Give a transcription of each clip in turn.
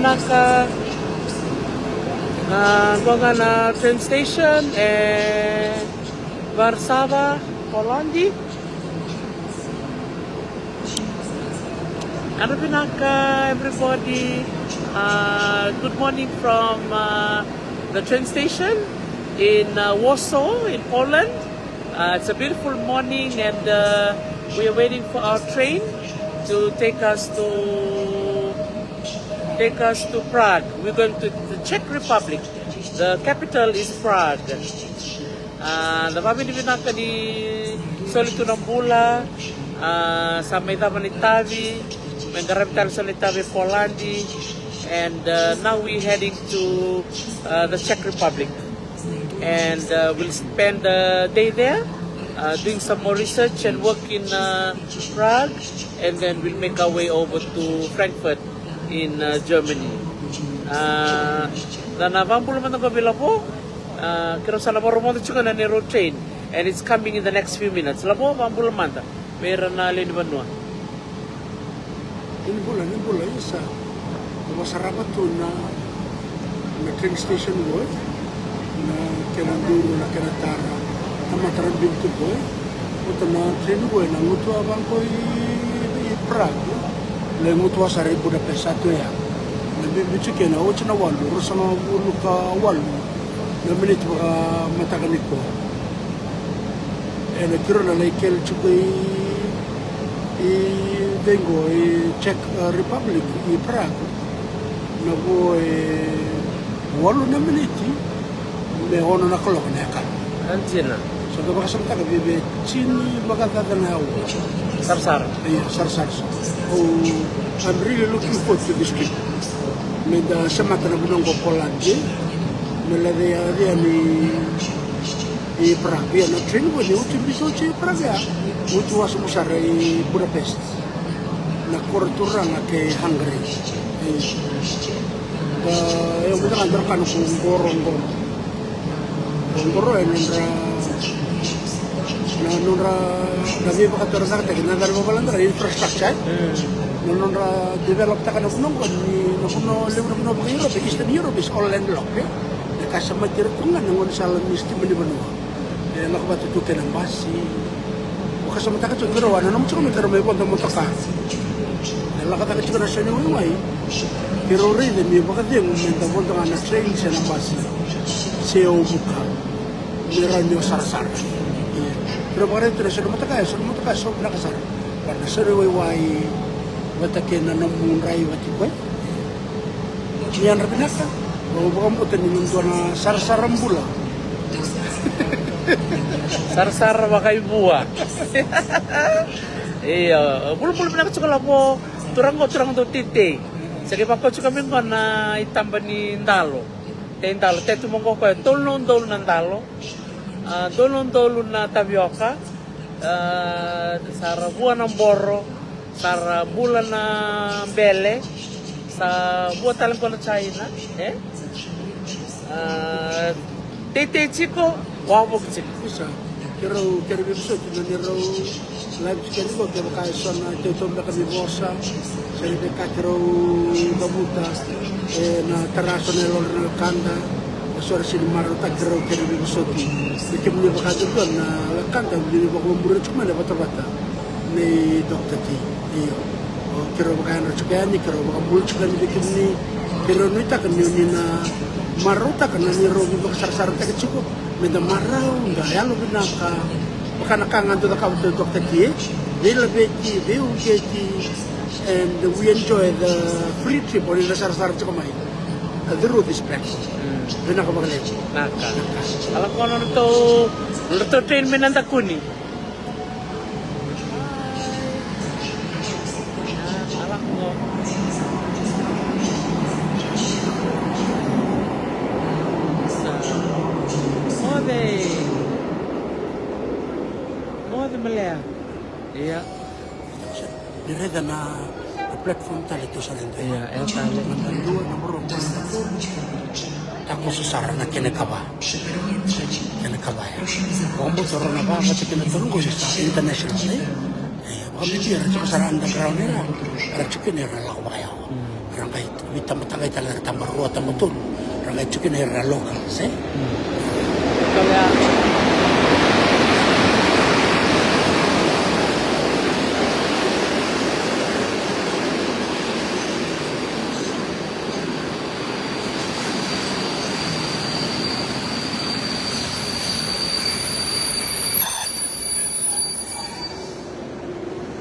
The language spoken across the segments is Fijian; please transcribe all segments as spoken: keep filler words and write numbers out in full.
Vinaka. A, qo ga na train station e Warszawa, Poland. Yadra vinaka, everybody. Uh, good morning from uh, the train station in uh, Warsaw, in Poland. Uh, it's a beautiful morning, and uh, we are waiting for our train to take us to take us to Prague. We're going to the Czech Republic. The capital is Prague. A, na vakavinavinaka ni soli tu na bula, a, sa mai cava na itavi, mai qaravi tale so na itavi e Poladi, and uh, now we heading to uh, the Czech Republic, and uh, we'll spend the day there, uh, doing some more research and work in uh, Prague, and then we'll make our way over to Frankfurt in uh, Germany. Uh, da na vakabula mada qo vei Lavo. A, keirau sa na vakarorogo tiko na neirau train, and it's coming in the next few minutes. Lavo, vakabula mada vei ira na lewe ni vanua. Ni bula, ni bula, isa. Au sarava tu na, na train station qo, na kena duru, na kena tara. Tamata ra bini tu qo. Ota na train qo, na gutuva vaqo i, i Prague. Na gutuva sara i Budapest, sa tu ya. Na bibi tiko kina, oti na walu, ruasagavulu ka walu na miniti vakamataka nikua. Ena kiro na lai kele tiko i, i vei qo, i Czech, uh, Republic, i Prague. Na vo e walu na miniti me ono na kaloko na yakavi. Antina. Sa da vakasamataka vei, vei tini vakacaca na aua. Sarasara. Ia, sarasara sa. Oh, I'm really looking forward to this trip. Me da semata na vanua qo Poland, me laca ia, ia ni i Prague. Ia na train qo ni oti biso oti i Prague ya. Oti wasoma sara i Budapest. Na koro turaga kei Hungary. E, e, au mada ga dara kana ko qoro, qoro. Qoro e nodra, na nodra, na veivakatorocaketaki, na cari vavalacaka, infrastructure, e? Mm. Na nodra develop taka na vanua qo ni, na vanua levu, na vanua vaka Europe, Eastern Europe is all landlocked, e? E ka sa mati ira tu ga na gaunisala ni sitima ni vanua. E lako vata tu kei na basi. Vakasamataka tiko keirau, a nanuma tiko me keirau mai vodo motoka. E lako cake tiko na sau ni waiwai. Keirau raica me vakacegu me da vodo ga na train se na basi. Se o vuka. Me rawa ni o sarasara. Ia. Keirau vakaraica tu na sau ni motoka, e sau ni motoka, sau vinaka sara. Vata na sau ni waiwai. Vata kei na nomu draiva tiko, e. Ni yadra vinaka, au vakabauta ni na dua na sarasara bula. Sarasara vakaivua. Io, bulabula vinaka tiko Lavo, turaga, turaga dau teitei. Sa qai vakau tiko mai qo na itaba ni dalo. Tei dalo, tei tu mai qo koya, tolu na udolu na dalo. A, tolu na udolu na tavioka. A, sa ra vua na boro. Sa ra bula na bele, sa vua tale qo na China, e? A, teitei tiko, wavoki tiko. Isa, keirau, keirau veivosoti na neirau live tiko yani qo, kevaka e so na itautau beka ni vosa, se na veika keirau cavuta, e na tara so na yaloda na wekada, e so ra sega ni marautaka, keirau, keirau veivosoti. Vei kemuni vakadodonu na wekada, ni vakavabura tiko mai na vatavata. Nei Doctor T. Io. O keirau vakayadra tiko yani, keirau vakabula tiko yani vei kemuni. Keirau nuitaka ni o ni na marautaka na neirau veivakasarasarataki tiko. Me da marau, da yalovinaka. Vaka na ka ga dau cakava tu o Doctor T, e? Veilaveti, veiuqeti, and we enjoy the free trip o ni na sarasara tiko mai. Uh, through this platform. Mm. Vinaka vakalevu. Naka. Naka. Ala ko nodratou, nodratou train mai na dakuni. Moce. Moce Malea. Ia. Ni raica na, na platform tale tu sa ledu. Ia, e tale. Naba dua, naba rua, naba tolu. Takoso sara na kena ikava. Kena ikava ya. Vakabauta rau na va vata kei na tolu qo sa international, e? E, vakabibi era tiko sara underground era. Era tiko kina era lako vakayawa. Mm. Ra qai veitabatagai tale na taba rua, taba tolu. Ra qai tu kina ira na locals, e?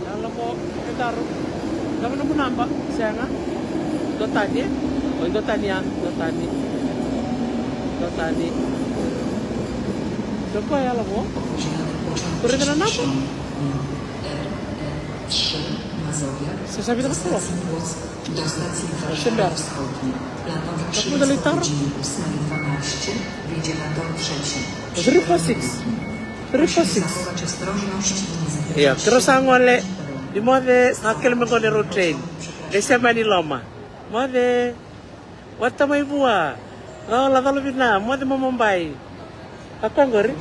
Yalo mo e taro. Cava nomu naba? Sega. Dua tani, e? Oi, dua tani ya. Dua tani. Dua tani. Dua koya, yalo mo. Ko raica na naba? Se sa vica na koro. Se bera. Sa muda lai taro. Three four six. Three four six. Ia, keirau sa gole. Ni moce, sa kele me gone road train. Qai sema yani loma. Moce. Wata mai vua. Rawa la calo vina. Moce mo mobile. A koya qori.